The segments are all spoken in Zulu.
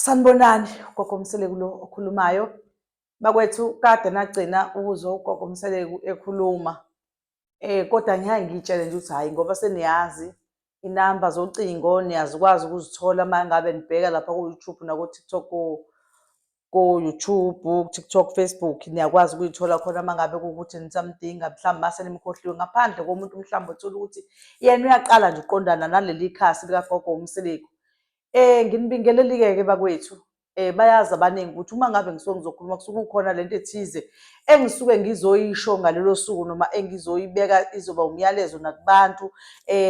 Sanibonani, uGogo Mseleku lo okhulumayo. Bakwethu kade nagcina ukuzwa uGogo Mseleku ekhuluma. Kodwa ngeke ngiyitshele nje ukuthi hhayi ngoba seniyazi inamba zocingo niyazikwazi ukuzithola uma ngabe nibheka lapha ku-YouTube nako-TikTok ko-YouTube, TikTok, Facebook niyakwazi ukuyithola khona uma ngabe kuwukuthi nisamdinga mhlawumbe mase nimkhohliwe ngaphandle komuntu mhlawumbe othola ukuthi yena uyaqala nje uqondana naleli khasi likaGogo uMseleku. Nginibingelelike-ke bakwethu. Bayazi abaningi ukuthi uma ngabe ngisuke ngizokhuluma kusuke kukhona lento ethize engisuke ngizoyisho ngalelo suku noma engizoyibeka izoba umyalezo nakubantu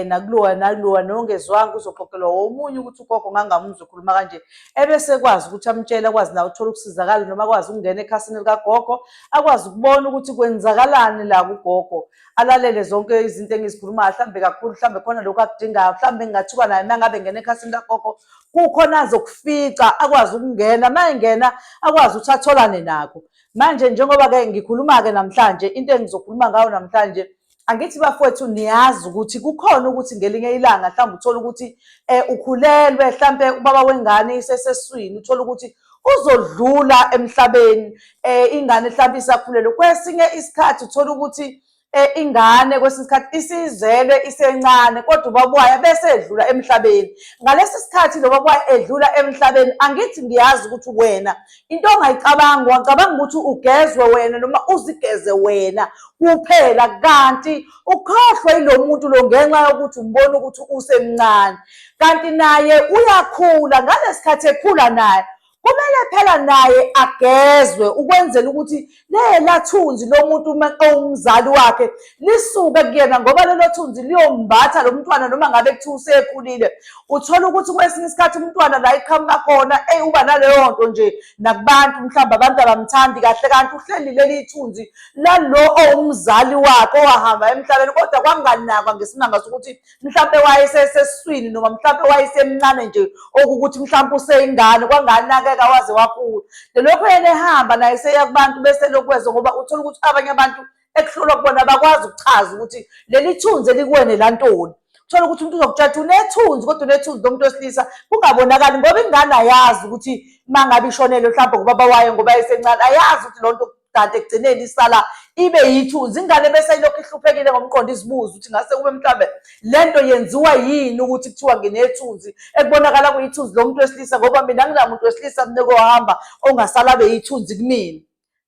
nakulowa nakulowa nongezwanga uzoxoxelwa omunye ukuthi ugogo ngangamuzwa ekhuluma kanje ebese ekwazi ukuthi amtshele akwazi nawe ukuthola ukusizakala noma akwazi ukungena ekhasini likagogo akwazi ukubona ukuthi kwenzakalani la kugogo alalele zonke izinto engizikhulumayo mhlawumbe kakhulu mhlawumbe khona lokhu akudingayo mhlawumbe ngingathuka naye uma ngabe ngena ekhasini kagogo kukhona azokufica akwazi ukungena uma engena akwazi ukuthi atholane nakho manje njengoba-ke ngikhuluma-ke namhlanje into engizokhuluma ngayo namhlanje angithi bafowethu niyazi ukuthi kukhona ukuthi ngelinye ilanga mhlawumbe uthole ukuthi um ukhulelwe mhlampe ubaba wengane iseseswini uthole ukuthi uzodlula emhlabeni eh ingane mhlawumbe isakhulelwe kwesinye isikhathi uthola ukuthi eh, ingane kwesinye isikhathi isizelwe isencane kodwa ubaba wayo bese edlula emhlabeni ngalesi sikhathi lo baba wayo edlula emhlabeni angithi ngiyazi ukuthi wena into ongayicabanga wacabanga ukuthi ugezwe wena noma uzigeze wena kuphela kanti ukhohlwe yilo muntu lo ngenxa yokuthi umbona ukuthi usemncane kanti naye uyakhula ngalesikhathi ekhula naye kumele phela naye agezwe ukwenzela ukuthi lela thunzi lomuntu owumzali wakhe lisuke kuyena ngoba lelo thunzi liyombatha lo mntwana noma ngabe kuthiwa usekhulile uthola ukuthi kwesinye isikhathi umntwana la iqhamuka khona eyi uba naleyo nto nje nakubantu mhlawumbe abantu abamthandi kahle kanti uhleli leli thunzi lalo owumzali wakhe owahamba emhlabeni kodwa kwanganakwa ngesimanga sokuthi mhlampe wayesesesiswini noma mhlampe wayesemncane nje okukuthi mhlampe useyingane kwanganakeka waze wakhula lelokhu yena ehamba naye seya kubantu bese lokwezwa ngoba uthola ukuthi abanye abantu ekuhlolwa kubona abakwazi ukuchaza ukuthi leli thunzi elikuwene lantoni uthola ukuthi umuntu uzokutshela ukuthi unethunzi kodwa unethunzi lomuntu wesilisa kungabonakali ngoba ingane ayazi ukuthi uma ngabe ishonele mhlawumbe ngubaba wayo ngoba esencane ayazi ukuthi loo nto kanti ekugcineni isala ibe yithunzi ingane bese ilokhu ihluphekile ngomqondo izibuza ukuthi ngase kube mhlawumbe le nto yenziwa yini ukuthi kuthiwa nginethunzi ekubonakala kuyithunzi lo muntu wesilisa ngoba mina nginamuntu wesilisa mina kohamba ongasala abe yithunzi kumina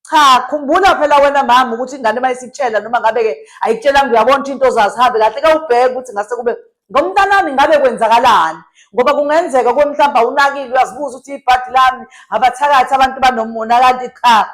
cha khumbula phela wena mama ukuthi ingane uma isitshela noma ngabe-ke ayikutshelanga uyabona ukuthi into zazihambe kahle kawubheke ukuthi ngase kube ngomntanami ngabe kwenzakalani ngoba kungenzeka kuwe mhlawumbe awunakile uyazibuza ukuthi ibhadi lami abathakathi abantu banomona kanti cha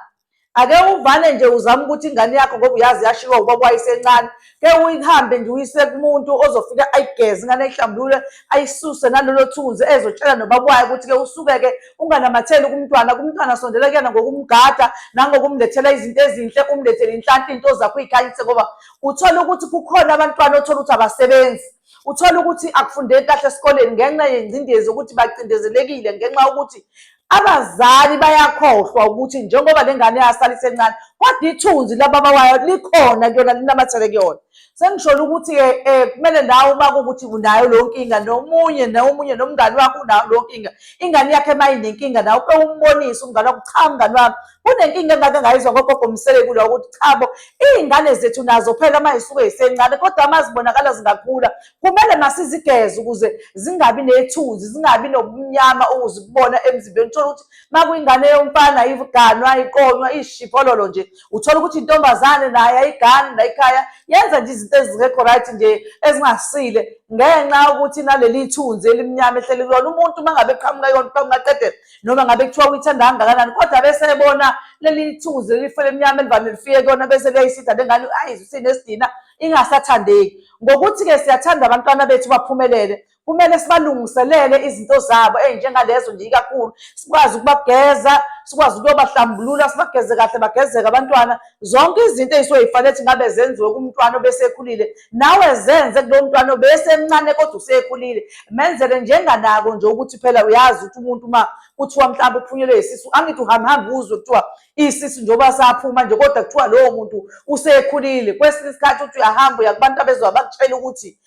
ake uvane nje uzame ukuthi ingane yakho ngoba uyazi yashiwa ubaba wayisencane ke uyihambe nje uyise kumuntu ozofika ayigeze ingane ayihlambulule ayisuse nalolo thunzi ezotshela nobaba wayo ukuthi ke usuke ke unganamatheli kumntwana kumntwana sondela kuyena ngokumgada nangokumlethela izinto ezinhle umlethele inhlanhla into zakho uyikhanyise ngoba uthola ukuthi kukhona abantwana othola ukuthi abasebenzi uthola ukuthi akufundeki kahle esikoleni ngenxa yengcindezi ukuthi bacindezelekile ngenxa yokuthi abazali bayakhohlwa ukuthi njengoba le ngane yasala isencane kodwa ithunzi lababa wayo likhona kuyona linamathele kuyona sengisholo ukuthi-ke um kumele nawe uma kuwukuthi unayo leyo nkinga nomunye nomunye nomngani wakho unayo leyo nkinga ingane yakhe uma inenkinga nawe uke umbonise umngane wakho cha mngani wami kunenkinga engake ngayizwa ngogogo Mseleku la ukuthi chabo iy'ngane zethu nazo phela uma zisuke zisencane kodwa uma zibonakala zingakhula kumele masizigeze ukuze zingabi nethunzi zingabi nobumnyama ukuze kubona emzimbeni uthole ukuthi uma kuyingane yomfana ayiganwa ayiqonywa iyishiphololo nje uthola ukuthi intombazane naye ayigani la ekhaya yenza nje izinto ezingekho right nje ezingasile ngenxa yokuthi naleli thunzi elimnyama ehleli kulona umuntu uma ngabe eqhamuka yona uqhamuka qede noma ngabe kuthiwa uyithanda kangakanani kodwa bese ebona leli thunzi leli fele emnyama elivame lifike kuyona bese liyayisitha lengane ayi usinesidina ingasathandeki ngokuthi-ke siyathanda abantwana bethu baphumelele kumele sibalungiselele izinto zabo ey'njengalezo nje ikakhulu sikwazi ukubageza Sikwazi ukuyobahlambulula, sibageze kahle, bagezeke abantwana. Zonke izinto ey'suke y'fanele ukuthi ngabe zenziwe kumntwana obesekhulile, nawe zenze kulowo mntwana obesemncane kodwa usekhulile. Menzele njenganako nje ukuthi phela uyazi ukuthi umuntu uma kuthiwa mhlawumbe uphunyelwe yisisu, angithi uhambe uzwe kuthiwa isisu njengoba saphuma nje, kodwa kuthiwa lowo muntu usekhulile. Kwesinye isikhathi uthi uyahamba uya kubantu abezwa bakutshela ukuthi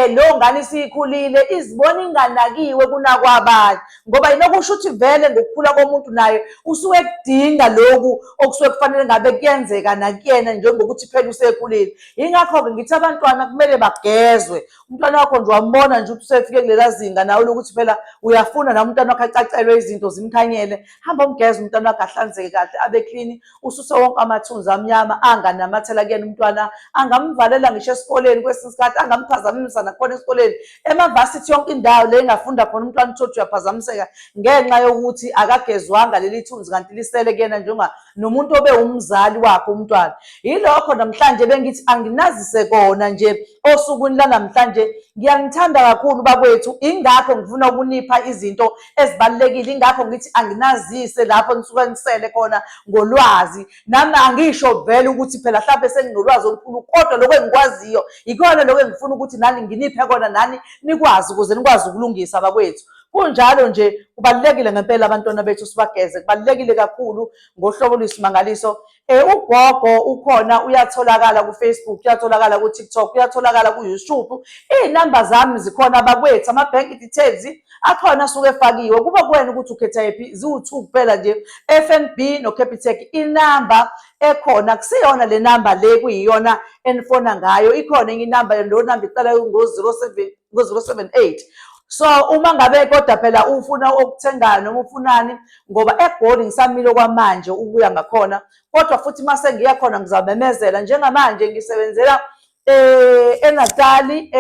leyo ngane isikhulile, izibona inganakiwe kunakwabanye, ngoba inokusho ukuthi vele ngokukhula komuntu naye usuke ekudinga lokhu okusuke kufanele ngabe kuyenzeka nakuyena, njengokuthi phela usekhulile. Yingakho-ke ngithi abantwana kumele bagezwe. Umntwana wakho nje wambona nje ukuthi usefike kulela zinga nawe lokuthi phela uyafuna nawe umntwana wakho acacelwe izinto zimkhanyele, hamba umgeze umntwana wakho ahlanzeke kahle, abe clean, ususe wonke amathunzi amnyama anganamathela kuyena umntwana, angamvalela ngisho esikoleni kwesinye isikhathi, angamphazamisa nakhona esikoleni, emavasithi, yonke indawo le engafunda khona umntwana uthole ukuthi uyaphazamiseka ngenxa yokuthi akagezwanga leli thunzi kanti lisele kuyena njenga nomuntu obe umzali wakhe umntwana. Yilokho namhlanje bengithi anginazise kona nje osukwini lanamhlanje. Ngiyanithanda kakhulu bakwethu, ingakho ngifuna ukunipha izinto ezibalulekile, ingakho ngithi anginazise lapho nisuke nisele khona ngolwazi. Nami angisho vele ukuthi phela mhlawumbe senginolwazi olukhulu, kodwa lokho engikwaziyo ikhona lokho engifuna ukuthi nani nginiphe kona, nani nikwazi, ukuze nikwazi ukulungisa bakwethu. Kunjalo nje kubalulekile ngempela abantwana bethu sibageze, kubalulekile kakhulu ngohlobo oluyisimangaliso. Ugogo ukhona, uyatholakala ku-Facebook, uyatholakala ku-TikTok, uyatholakala ku-YouTube. Iy'namba zami zikhona bakwethu, ama-bank details akhona asuke efakiwe. Kuba kuwena ukuthi ukhetha yiphi, ziwu-2 kuphela nje, FNB no-Capitec. Inamba ekhona kusiyona le namba le kuyiyona enifona ngayo, ikhona enye inamba, leyo namba iqala ngo-07, ngo-078. So uma ngabe kodwa phela ufuna okuthengayo noma ufunani, ngoba eGoli ngisamile okwamanje ukuya ngakhona, kodwa futhi uma sengiya khona ngizamemezela. Njengamanje ngisebenzela eNatali,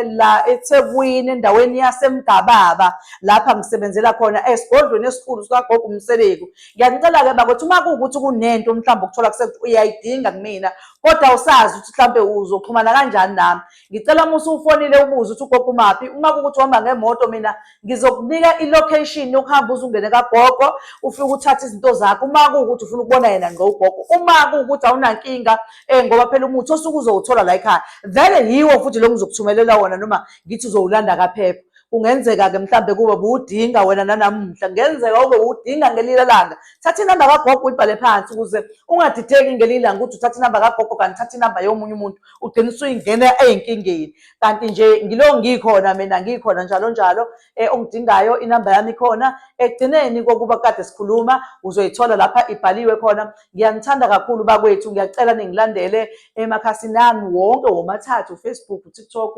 la eThekwini, endaweni yaseMgababa, lapha ngisebenzela khona esigodlweni esikhulu sikaGogo uMseleku. Ngiyanicela-ke bakwethu, uma kuwukuthi kunento mhlawumbe ukuthola kusekuthi uyayidinga kumina kodwa awusazi ukuthi mhlawumbe uzoxhumana kanjani nami, ngicela uma usufonile ubuze ukuthi ugogo umaphi. Uma kuwukuthi uhamba ngemoto, mina ngizokunika i-location yokuhamba uze ungene kagogo, ufike uthathe izinto zakho, uma kuwukuthi ufuna ukubona yena ngqo ugogo. Uma kuwukuthi awunankinga, ngoba phela umuthi osuke uzowuthola la ekhaya vele yiwo futhi lo ngizokuthumelela wona, noma ngithi uzowulanda kaphepha. Kungenzeka-ke mhlambe kube buwudinga wena nanamuhla, kungenzeka ube uwudinga ngelinye ilanga. Thatha inamba kagogo uyibhale phansi ukuze ungadideki ngelinye ilanga ukuthi uthatha inamba kagogo kanti uthatha inamba yomunye umuntu, ugcina usuyingena ey'nkingeni. Kanti nje ngilo ngikhona mina, ngikhona njalo njalo, ongidingayo inamba yami ikhona. Ekugcineni kokuba kade sikhuluma uzoyithola lapha ibhaliwe khona. Ngiyanithanda kakhulu bakwethu, ngiyacela ningilandele emakhasini ami wonke womathathu, Facebook, TikTok,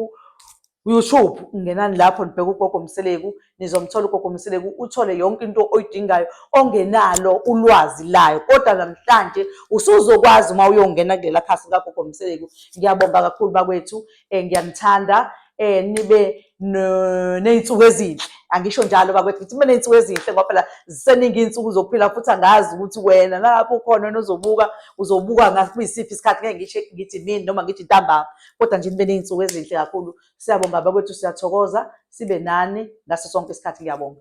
YouTube. Ngenani lapho nibheke uGogo Mseleku, nizomthola uGogo Mseleku, uthole yonke into oyidingayo ongenalo ulwazi layo, kodwa namhlanje usuzokwazi uma uyongena kulela khasi likaGogo Mseleku. Ngiyabonga kakhulu bakwethu, ngiyanithanda, nibe ney'nsuku ezinhle. Angisho njalo bakwethu, ngithi nibe ney'nsuku ezinhle ngoba phela ziseningi iy'nsuku zokuphila, futhi angazi ukuthi wena nalapho ukhona wena uzobuka, uzobuka kuyisiphi isikhathi, ngeke ngisho ngithi imini noma ngithi ntambama, kodwa nje nibe ney'nsuku ezinhle kakhulu. Siyabonga bakwethu, siyathokoza, sibe nani ngaso sonke isikhathi. Ngiyabonga.